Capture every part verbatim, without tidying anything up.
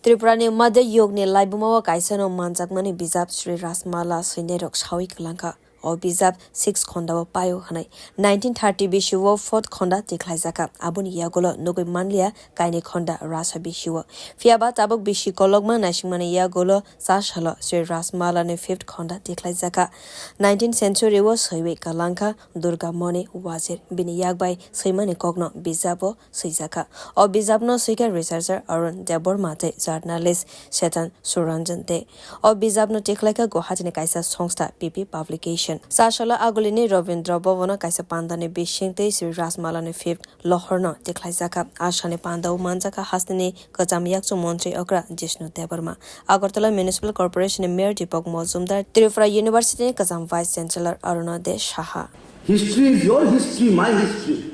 Tripurani Madhya Yugni laibumao kaisano manjakmani bijap Sri Rasmala swinairok sawi kwlangkha. O bijap six khondao paio hwnwi nineteen thirty bisio fourth khonda tikhlaijakha. Aboni yagulo nugwi manliya kainwi khonda rasa bisio. Phiyaba tabuk bisi kolokma naisingmani yagulo cha salo Sri Rasmalani fifth khonda tikhlaijakha. Nineteenth century-o swiwi kwlangkha Durga Moni Wazir. Bini yakbai swimani kokno bijabo swijakha. O bijapno swikha researcher Arun Debbarma tei journalist Chetan Suranjan tei. O bijapno tikhlaikha Guwahatini kaisa songstha P P Publication. Cha salo Agulini Rabindra Bhavan-o kaisa pandani bising tei Sri Rasmalani fifth lohorno tikhlaijakha. Asani pandao manjakha hasteni kwcham yakchu montri okra Jishnu Debbarma, Agartala Municipal Corporation-ni Mayor Deepak Majumdar, Tripura University-ni kwcham Vice Chancellor Arunodaya Saha. History is your history, my history.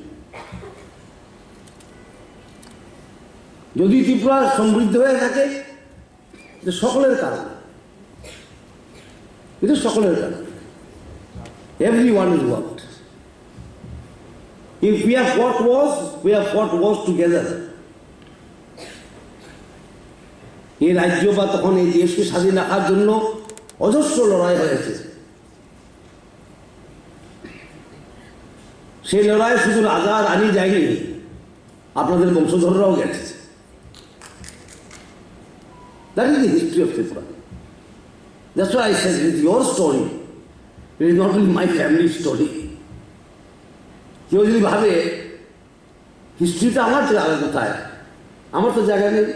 যদি ত্রিপুরা সমৃদ্ধ হয়ে থাকে, এটা সকলের কারণ, এটা সকলের কারণ। Everyone is worked. If we have fought wars, we have fought wars together. এই রাজ্য বা তখন এই দেশকে স্বাধীন রাখার জন্য অজস্র লড়াই হয়েছে। সেই লড়াই শুধু রাজা রানী যায়নি, আপনাদের বংশধররাও গেছে। That is the history of Tripura. That's why I said it is your story. It is not only my family story. কেউ যদি ভাবে হিস্ট্রিটা আমার জায়গা কোথায়, আমার তো জায়গা নেই।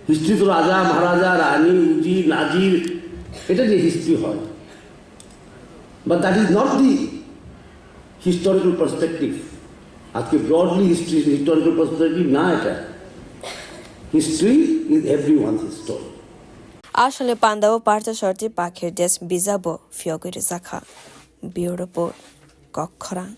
হিস্ট্রি তো রাজা, মহারাজা, রানী, উজির, নাজির, এটা যে হিস্ট্রি হয়। But that is not the historical perspective. আজকে broadly history is historical perspective না এটা। History is everyone's history. Asani pandao Partha Sarthi Pakhir Desh bijabo phiyogwi rwjakha. Bureau Report, Kokkhorang.